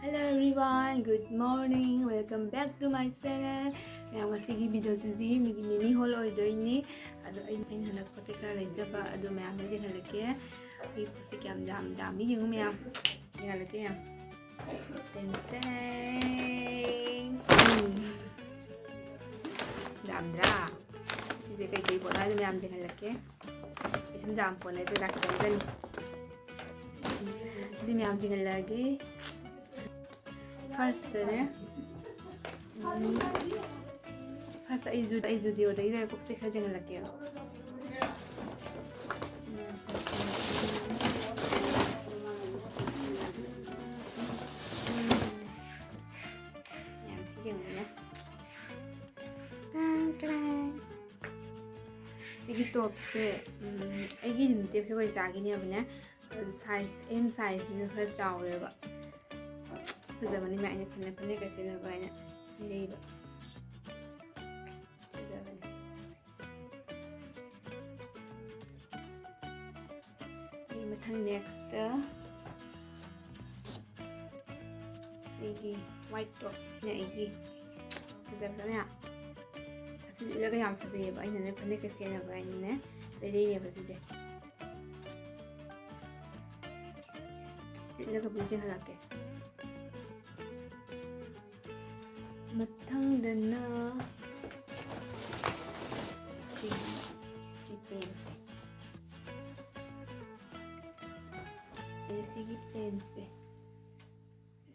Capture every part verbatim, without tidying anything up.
Hello everyone, good morning, welcome back to my channel. ꯃꯌꯥꯝ, ꯉꯁꯤꯒꯤ ꯚꯤꯗꯤꯑꯣꯁꯤꯗꯤ ꯃꯤꯒꯤ ꯃꯤꯅꯤ ꯍꯣꯜ ꯑꯣꯏꯗꯣꯏꯅꯤ꯫ ꯑꯗꯣ ꯑꯩ, ꯑꯩꯅ ꯍꯟꯗꯛ ꯄꯣꯠ ꯆꯩ ꯈꯔ ꯂꯩꯖꯕ ꯑꯗꯨ ꯃꯌꯥꯝꯗ ꯌꯦꯡꯍꯜꯂꯛꯀꯦ꯫ ꯑꯩ ꯄꯣꯠ ꯆꯩ ꯀꯌꯥꯝ ꯌꯥꯝ ꯌꯥꯝꯃꯤ ꯌꯦꯡꯉꯨ ꯃꯌꯥꯝ꯫ ꯌꯦꯡꯍꯜꯂꯛꯀꯦ ꯃꯌꯥꯝ꯫ ꯇꯦꯡ ꯇꯦꯡ꯫ ꯎꯝ꯫ ꯌꯥꯝꯗ꯭ꯔꯥ? ꯁꯤꯁꯦ ꯀꯩꯀꯩ ꯄꯣꯠꯅꯣ ꯍꯥꯏꯗꯣ ꯃꯌꯥꯝ ꯌꯦꯡꯍꯜꯂꯛꯀꯦ꯫ ꯀꯩꯁꯨꯝ ꯌꯥꯝ ꯄꯣꯠ ꯅꯠꯇꯦ, ꯂꯥꯛꯀꯗꯕꯗꯅꯤ꯫ ꯑꯗꯨꯗꯤ ꯃꯌꯥꯝ ꯊꯦꯡꯍꯜꯂꯛꯑꯒꯦ꯫ ꯐꯥꯔꯁꯇꯅꯦ, ꯎꯝ, ꯐꯥꯔꯁ ꯑꯩ ꯖꯨ-, ꯑꯩ ꯖꯨꯗꯤꯑꯣꯗꯒꯤ ꯂꯩꯔꯛꯄ ꯄꯣꯠ ꯆꯩ ꯈꯔ ꯊꯦꯡꯍꯜꯂꯛꯀꯦꯕ꯫ ꯌꯥꯝ ꯊꯤ ꯌꯦꯡꯉꯨꯅꯦ꯫ ꯇꯥꯡ ꯇꯥꯡ꯫ ꯁꯤꯒꯤ ꯇꯣꯞꯁꯦ, ꯎꯝ, ꯑꯩꯒꯤ ꯅꯠꯇꯦꯕ, ꯑꯩꯈꯣꯏ ꯆꯥꯒꯤꯅꯦꯕꯅꯦ꯫ ꯑꯗꯨꯝ ꯁꯥꯏꯖ, ꯑꯦꯝ ꯁꯥꯏꯖꯁꯤꯅ ꯈꯔ ꯆꯥꯎꯔꯦꯕ꯫ ꯐꯖꯕꯅꯤ ꯃꯌꯥꯝ, ꯑꯩꯅ ꯐꯅꯦꯛ, ꯐꯅꯦꯛꯀ ꯁꯦꯠꯅꯕ ꯍꯥꯏꯅ ꯂꯩꯔꯛꯏꯕ꯫ ꯐꯖꯕꯅꯤ꯫ ꯑꯩ ꯃꯊꯪ ꯅꯦꯛꯁꯇ ꯁꯤꯒꯤ ꯋꯥꯏꯠ ꯇꯣꯞꯁꯤꯅ ꯑꯩꯒꯤ ꯐꯖꯕ꯭ꯔꯥ ꯃꯌꯥꯝ? ꯑꯁꯤ ꯂꯤꯠꯂꯒ ꯌꯥꯝ ꯐꯖꯩꯌꯦꯕ꯫ ꯑꯩꯅꯅꯦ ꯐꯅꯦꯛꯀ ꯁꯦꯠꯅꯕ ꯍꯥꯏꯅꯅꯦ ꯂꯩꯔꯛꯏꯅꯦꯕ ꯁꯤꯁꯦ꯫ ꯂꯤꯠꯂꯒ ꯄꯨꯟꯁꯦ ꯍꯜꯂꯛꯀꯦ꯫ ꯃꯊꯪꯗꯅ ꯁꯤ, ꯁꯤ ꯄꯦꯟꯁꯦ꯫ ꯑꯗꯩ ꯁꯤꯒꯤ ꯄꯦꯟꯁꯦ꯫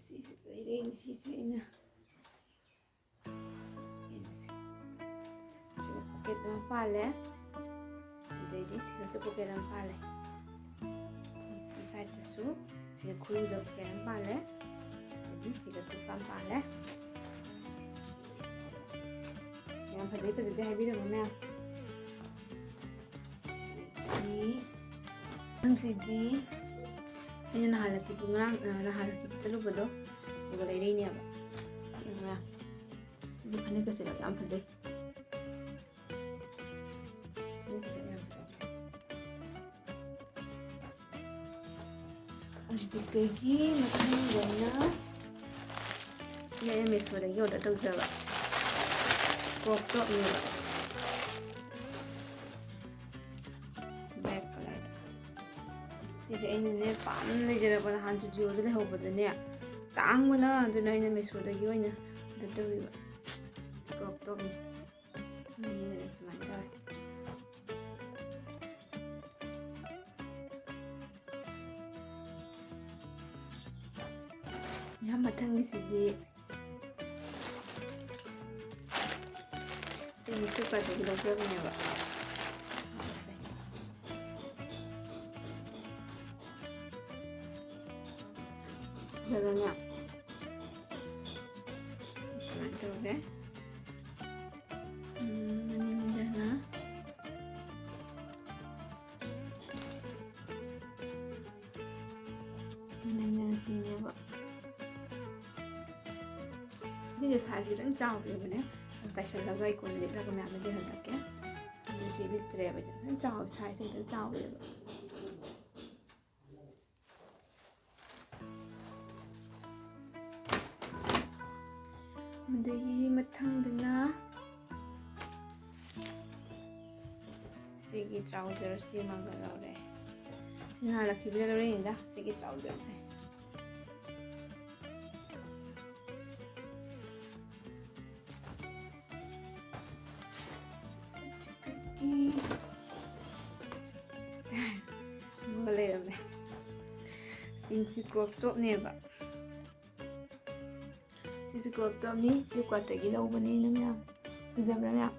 ꯁꯤꯁꯨ ꯂꯩꯔꯦ ꯉꯁꯤꯁꯦ ꯑꯩꯅ꯫ ꯁꯤꯒ ꯄꯣꯀꯦꯠ ꯑꯃ ꯄꯥꯜꯂꯦ꯫ ꯑꯗꯩꯗꯤ ꯁꯤꯒꯁꯨ ꯄꯣꯀꯦꯠ ꯑꯃ ꯄꯥꯜꯂꯦ꯫ ꯁꯤ ꯁꯥꯏꯠꯇꯁꯨ ꯁꯤꯒ ꯈꯨꯔꯨꯗ ꯄꯣꯀꯦꯠ ꯑꯃ ꯄꯥꯜꯂꯦ꯫ ꯑꯗꯩꯗꯤ ꯁꯤꯒꯁꯨ ꯄꯥꯝ ꯄꯥꯜꯂꯦ꯫ ꯌꯥꯝ ꯐꯖꯩ ꯐꯖꯗꯦ ꯍꯥꯏꯕꯤꯔꯝꯃꯣ ꯃꯌꯥꯝ꯫ ꯁꯤ ꯅꯪꯁꯤꯗꯤ ꯑꯩꯅ ꯅꯍꯥꯟ ꯂꯛꯀꯤ, ꯉꯔꯥꯡ, ꯑ, ꯅꯍꯥꯟ ꯂꯛꯀꯤ ꯆꯠꯂꯨꯕꯗꯣ, ꯑꯗꯨꯒ ꯂꯩꯔꯛꯏꯅꯦꯕ꯫ ꯌꯦꯡꯉꯣ ꯃꯌꯥꯝ꯫ ꯁꯤꯁꯦ ꯐꯅꯦꯛꯀ ꯁꯦꯠꯂꯒ ꯌꯥꯝ ꯐꯖꯩ꯫ ꯐꯅꯦꯛꯀ ꯁꯦꯠꯂꯒ ꯌꯥꯝ ꯐꯖꯩ꯫ ꯑꯗꯨꯗꯒꯤ ꯃꯊꯪꯗꯅ ꯁꯤ ꯑꯩꯅ ꯃꯤꯁꯣꯗꯒꯤ ꯑꯣꯔꯗꯔ ꯇꯧꯖꯕ ꯀ꯭ꯔꯣꯞ ꯇꯣꯞꯅꯦꯕ, ꯕ꯭ꯂꯦꯛ ꯀꯂꯔꯗ꯫ ꯁꯤꯁꯦ ꯑꯩꯅꯅꯦ ꯄꯥꯝꯅ ꯂꯩꯖꯔꯕ, ꯅꯍꯥꯟ ꯖꯨꯗꯤꯑꯣꯗ ꯂꯩꯍꯧꯕꯗꯅꯦ ꯇꯥꯡꯕꯅ, ꯑꯗꯨꯅ ꯑꯩꯅ ꯃꯤꯁꯣꯗꯒꯤ ꯑꯣꯏꯅ ꯑꯣꯔꯗꯔ ꯇꯧꯕꯤꯕ ꯀ꯭ꯔꯣꯞ ꯇꯣꯞꯅꯤ꯫ ꯃꯅꯤꯡꯗꯅ ꯁꯨꯃꯥꯏꯅ ꯇꯧꯋꯦ꯫ ꯌꯥꯝ ꯃꯊꯪꯒꯤꯁꯤꯗꯤ ꯑꯩꯅ ꯐ꯭ꯂꯤꯞꯀꯥꯔꯠꯇꯒꯤ ꯂꯧꯖꯕꯅꯦꯕ꯫ ꯐꯖꯕ꯭ꯔꯥ ꯃꯌꯥꯝ? ꯁꯨꯃꯥꯏꯅ ꯇꯧꯔꯦ꯫ ꯎꯝ, ꯃꯅꯤꯡꯗꯅ, ꯃꯅꯤꯡꯗꯅ ꯁꯤꯅꯦꯕ꯫ ꯁꯤꯁꯦ ꯁꯥꯏꯖ ꯈꯤꯇꯪ ꯆꯥꯎꯔꯦꯕꯅꯦ꯫ ꯇꯥꯏꯁꯜꯂꯒ ꯑꯩ ꯀꯣꯟ ꯂꯤꯠꯂꯒ ꯃꯌꯥꯝꯗ ꯌꯦꯡꯍꯜꯂꯛꯀꯦ꯫ ꯑꯗꯨ ꯁꯤ ꯂꯤꯠꯇ꯭ꯔꯦꯕ, ꯈꯤꯇꯪ ꯆꯥꯎ-, ꯁꯥꯏꯖꯁꯦ ꯈꯤꯇꯪ ꯆꯥꯎꯔꯦꯕ꯫ ꯑꯗꯒꯤ ꯃꯊꯪꯗꯅ ꯁꯤꯒꯤ ꯇ꯭ꯔꯥꯎꯖꯔ ꯁꯤꯃꯒ ꯂꯧꯔꯦ꯫ ꯁꯤ ꯅꯍꯥꯟ ꯂꯛꯈꯤꯕꯤꯗ ꯂꯧꯔꯛꯏꯅꯤꯗ, ꯁꯤꯒꯤ ꯇ꯭ꯔꯥꯎꯖꯔꯁꯦ꯫ ꯑꯃꯒ ꯂꯩꯔꯝꯃꯦ꯫ ꯁꯤꯁꯤ ꯀ꯭ꯔꯣꯞ ꯇꯣꯞꯅꯦꯕ꯫ ꯁꯤꯁꯤ ꯀ꯭ꯔꯣꯞ ꯇꯣꯞꯅꯤ, ꯐ꯭ꯂꯤꯞꯀꯥꯔꯠꯇꯒꯤ ꯂꯧꯕꯅꯦ꯫ ꯑꯩꯅ ꯃꯌꯥꯝ ꯐꯖꯕ꯭ꯔꯥ ꯃꯌꯥꯝ?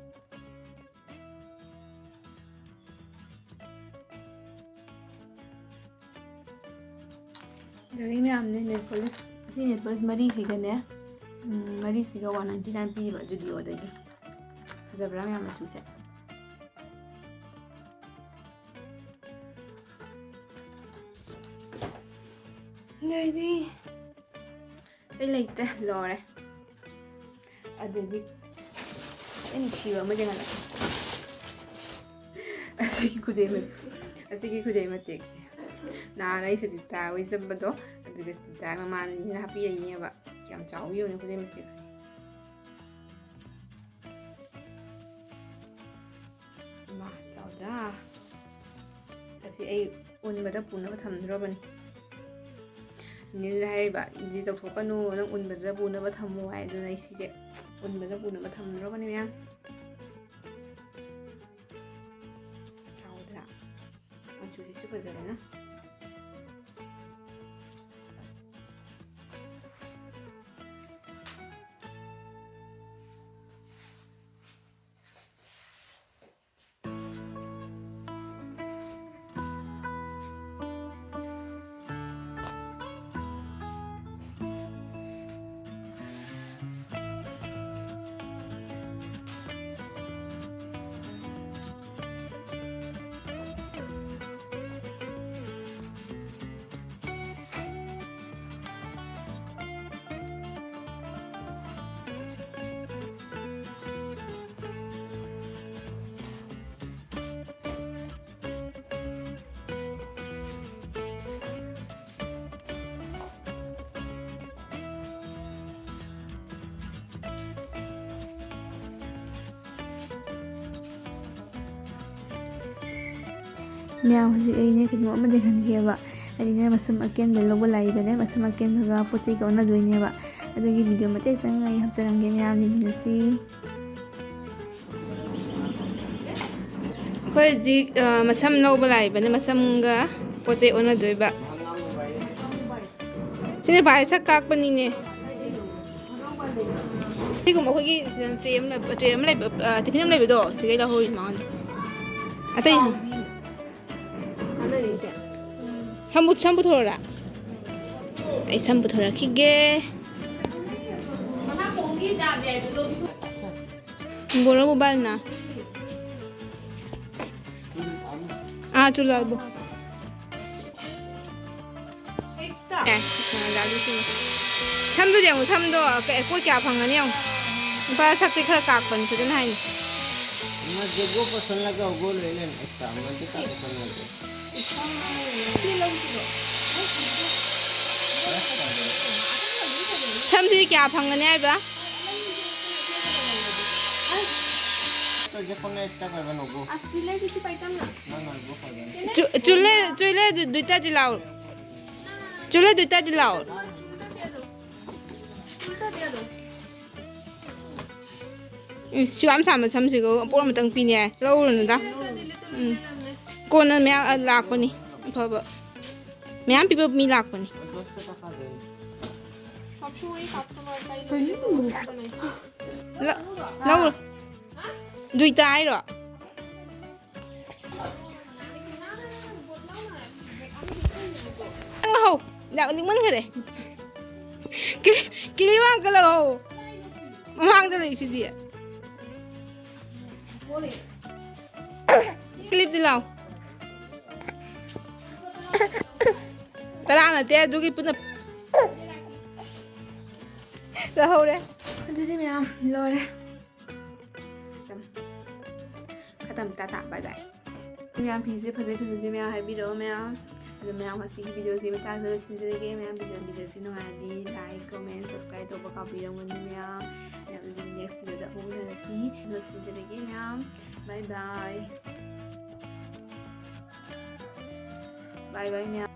ꯑꯗꯒꯤ ꯃꯌꯥꯝꯅꯦ, ꯅꯦꯜ ꯄꯣꯂꯤꯁ, ꯁꯤ ꯅꯦꯜ ꯄꯣꯂꯤꯁ ꯃꯔꯤꯁꯤꯒꯅꯦ, ꯎꯝ, ꯃꯔꯤꯁꯤꯒ ꯋꯥꯟ ꯅꯥꯏꯟꯇꯤ ꯅꯥꯏꯟ ꯄꯤꯕ ꯖꯨꯗꯤꯑꯣꯗꯒꯤ꯫ ꯐꯖꯕ꯭ꯔꯥ ꯃꯌꯥꯝ ꯃꯆꯨꯁꯦ? ꯑꯗꯩꯗꯤ ꯑꯇꯩ ꯂꯩꯇ꯭ꯔꯦ, ꯂꯣꯏꯔꯦ꯫ ꯑꯗꯩꯗꯤ ꯑꯩ ꯅꯨꯡꯁꯤꯕ ꯑꯃ ꯌꯦꯡꯍꯜꯂꯛꯀꯦ꯫ ꯑꯁꯤꯒꯤ ꯈꯨꯗꯩ ꯃ-, ꯑꯁꯤꯒꯤ ꯈꯨꯗꯩ ꯃꯇꯦꯛꯁꯦ ꯅꯍꯥꯟ ꯑꯩ ꯁꯨꯖꯤꯇꯥ ꯍꯣꯏ ꯆꯠꯄꯗꯣ, ꯑꯗꯨꯗ ꯁꯨꯖꯤꯇꯥ ꯃꯃꯥꯟꯅꯕꯤꯅ ꯍꯥꯞꯄꯤꯔꯛꯏꯅꯦꯕ꯫ ꯌꯥꯝ ꯆꯥꯎꯕ ꯌꯣꯟꯅꯦ ꯈꯨꯗꯩ ꯃꯇꯦꯛꯁꯦ꯫ ꯃꯥ ꯆꯥꯎꯗ꯭ꯔꯥ? ꯑꯁꯤ ꯑꯩ ꯎꯟꯕꯗ ꯄꯨꯅꯕ ꯊꯝꯗ꯭ꯔꯕꯅꯤ꯫ ꯅꯤꯅꯦꯁꯦ ꯍꯥꯏꯔꯤꯕ, "ꯏꯗꯤ ꯇꯧꯊꯣꯛꯀꯅꯨ, ꯅꯪ ꯎꯟꯕꯗ ꯄꯨꯅꯕ ꯊꯝꯃꯣ" ꯍꯥꯏ꯫ ꯑꯗꯨꯅ ꯑꯩ ꯁꯤꯁꯦ ꯎꯟꯕꯗ ꯄꯨꯅꯕ ꯊꯝꯗ꯭ꯔꯕꯅꯤ ꯃꯌꯥꯝ꯫ ꯆꯥꯎꯗ꯭ꯔꯥ? ꯃꯆꯨꯁꯤꯁꯨ ꯐꯖꯔꯦꯅ꯫ ꯃꯌꯥꯝ, ꯍꯧꯖꯤꯛ ꯑꯩꯅꯦ ꯀꯩꯅꯣ ꯑꯃꯗꯤ ꯈꯟꯈꯤꯑꯕ꯫ ꯑꯩꯅꯦ ꯃꯁꯝ ꯑꯀꯦꯟꯕ ꯂꯧꯕ ꯂꯥꯛꯏꯕꯅꯦ꯫ ꯃꯁꯝ ꯑꯀꯦꯟꯕꯒ ꯄꯣꯠ ꯆꯩꯒ ꯑꯣꯟꯅꯗꯣꯏꯅꯦꯕ꯫ ꯑꯗꯨꯒꯤ ꯚꯤꯗꯤꯑꯣ ꯃꯇꯦꯛ ꯈꯤꯇꯪ ꯑꯩ ꯍꯥꯞꯆꯔꯝꯒꯦ, ꯃꯌꯥꯝ ꯌꯦꯡꯃꯤꯟꯅꯁꯤ꯫ ꯑꯩꯈꯣꯏ ꯍꯧꯖꯤꯛ, ꯑ, ꯃꯁꯝ ꯂꯧꯕ ꯂꯥꯛꯏꯕꯅꯦ꯫ ꯃꯁꯝꯒ ꯄꯣꯠ ꯆꯩ ꯑꯣꯟꯅꯗꯣꯏꯕ꯫ ꯁꯤꯅ ꯚꯥꯏ ꯁꯛ ꯀꯥꯛꯄꯅꯤꯅꯦ꯫ ꯁꯤꯒꯨꯝꯕ ꯑꯩꯈꯣꯏꯒꯤ ꯇ꯭ꯔꯦ ꯑꯃ ꯂꯩꯕ, ꯇ꯭ꯔꯦ ꯑꯃ ꯂꯩꯕ, ꯑ, ꯇꯤꯐꯤꯟ ꯑꯃ ꯂꯩꯕꯗꯣ, ꯁꯤꯒꯩ ꯂꯧꯍꯧꯔꯤ ꯃꯥꯉꯣꯟꯗ꯫ ꯑꯇꯩ ꯁꯝ ꯄꯨ-, ꯁꯝ ꯄꯨꯊꯣꯔꯛꯑꯣꯔꯥ? ꯑꯩ ꯁꯝ ꯄꯨꯊꯣꯔꯛꯈꯤꯒꯦ꯫ ꯕꯣꯔꯣ ꯃꯣꯕꯥꯏꯜꯅ? ꯑꯥ, ꯆꯨꯂꯥꯕꯨ꯫ ꯁꯝꯗꯨ ꯌꯦꯡꯉꯨ, ꯁꯝꯗꯣ ꯀ-, ꯀꯣꯏ ꯀꯌꯥ ꯐꯪꯒꯅꯤ ꯌꯦꯡꯉꯨ꯫ ꯅꯨꯄꯥ ꯁꯛꯇꯤ ꯈꯔ ꯀꯥꯛꯄꯅꯤ, ꯐꯖꯅ ꯍꯥꯏꯅꯤ꯫ मैं जो वो पसंद लगा, वो ले लेना। इसका, मुझे क्या पसंद लगा? ꯁꯤ ꯂꯧꯁꯤꯔꯣ? ꯁꯝꯁꯤ ꯀꯌꯥ ꯐꯪꯒꯅꯤ ꯍꯥꯏꯕ? ꯇꯧꯒꯦ ꯐꯪꯉꯦ ꯆꯥꯛ ꯂꯣꯏꯕ ꯅꯣꯛꯒꯨ꯫ ꯑꯁ ꯆꯤꯜꯂꯦ ꯀꯩꯁꯨ ꯄꯥꯏꯇꯝꯅ꯫ ꯅꯪ ꯅꯪꯕꯨ ꯐꯪꯒꯅꯤ꯫ ꯆꯨꯜꯂꯦ ꯆꯨꯜꯂꯦ ꯑꯗꯨ ꯗꯨꯏꯇꯗꯤ ꯂꯥꯎ꯫ ꯆꯨꯜꯂꯦ ꯗꯨꯏꯇꯗꯤ ꯂꯥꯎ꯫ ꯏꯁ ꯁꯨ ꯌꯥꯝ ꯁꯥꯡꯕ ꯁꯝꯁꯤꯒ ꯄꯣꯠ ꯑꯃꯇꯪ ꯄꯤꯅꯤ ꯍꯥꯏ꯫ ꯂꯧꯔꯨꯅꯨꯗ꯫ ꯎꯝ꯫ ꯀꯣꯟꯅ ꯃꯌꯥꯝ ꯂꯥꯛꯄꯅꯤ꯫ ꯑꯐꯕ ꯃꯌꯥꯝ ꯄꯤꯕ ꯃꯤ ꯂꯥꯛꯄꯅꯤ꯫ ꯂꯧꯔꯣ꯫ ꯗꯨꯏꯇ ꯍꯥꯏꯔꯣ? ꯅꯪ ꯂꯧꯍꯧ꯫ ꯌꯥꯝ ꯂꯤꯛꯃꯟꯈꯔꯦ꯫ ꯀꯤꯂꯤ ꯀꯤꯂꯤ ꯋꯥꯡ ꯀ ꯂꯧꯍꯧ꯫ ꯃꯃꯥꯡꯗ ꯂꯩꯁꯤꯗꯤ꯫ ꯀꯤꯂꯤꯞꯇꯤ ꯂꯥꯎ꯫ ꯇꯔꯥ ꯅꯠꯇꯦ ꯑꯗꯨꯒꯤ ꯄꯨꯟꯅ ꯂꯧꯍꯧꯔꯦ꯫ ꯑꯗꯨꯗꯤ ꯃꯌꯥꯝ ꯂꯣꯏꯔꯦ꯫ ꯈꯇꯝ꯫ ꯈꯇꯝ꯫ ꯇꯥꯇꯥ꯫ ꯕꯥꯏ ꯕꯥꯏ꯫ ꯃꯌꯥꯝ ꯐꯤꯁꯦ ꯐꯖꯩ ꯐꯖꯗꯦ ꯃꯌꯥꯝ ꯍꯥꯏꯕꯤꯔꯛꯑꯣ ꯃꯌꯥꯝ꯫ ꯑꯗꯣ ꯃꯌꯥꯝ ꯉꯁꯤꯒꯤ ꯚꯤꯗꯤꯑꯣꯁꯤ ꯃꯇꯥꯡꯗ ꯂꯣꯏꯁꯤꯟꯖꯔꯒꯦ꯫ ꯃꯌꯥꯝ ꯚꯤꯗꯤꯑꯣ ꯚꯤꯗꯤꯑꯣꯁꯤ ꯅꯨꯡꯉꯥꯏꯔꯗꯤ like, comment, subscribe ꯇꯧꯕ ꯀꯥꯎꯕꯤꯔꯝꯒꯅꯨ ꯃꯌꯥꯝ꯫ ꯃꯌꯥꯝ ꯑꯗꯨꯗꯤ next ꯚꯤꯗꯤꯑꯣꯗ ꯑꯃꯨꯛ ꯎꯅꯔꯁꯤ꯫ ꯂꯣꯏꯁꯤꯟꯖꯔꯒꯦ ꯃꯌꯥꯝ꯫ ꯕꯥꯏ ꯕꯥꯏ꯫ ꯕꯥꯏ ꯕꯥꯏ ꯃꯌꯥꯝ꯫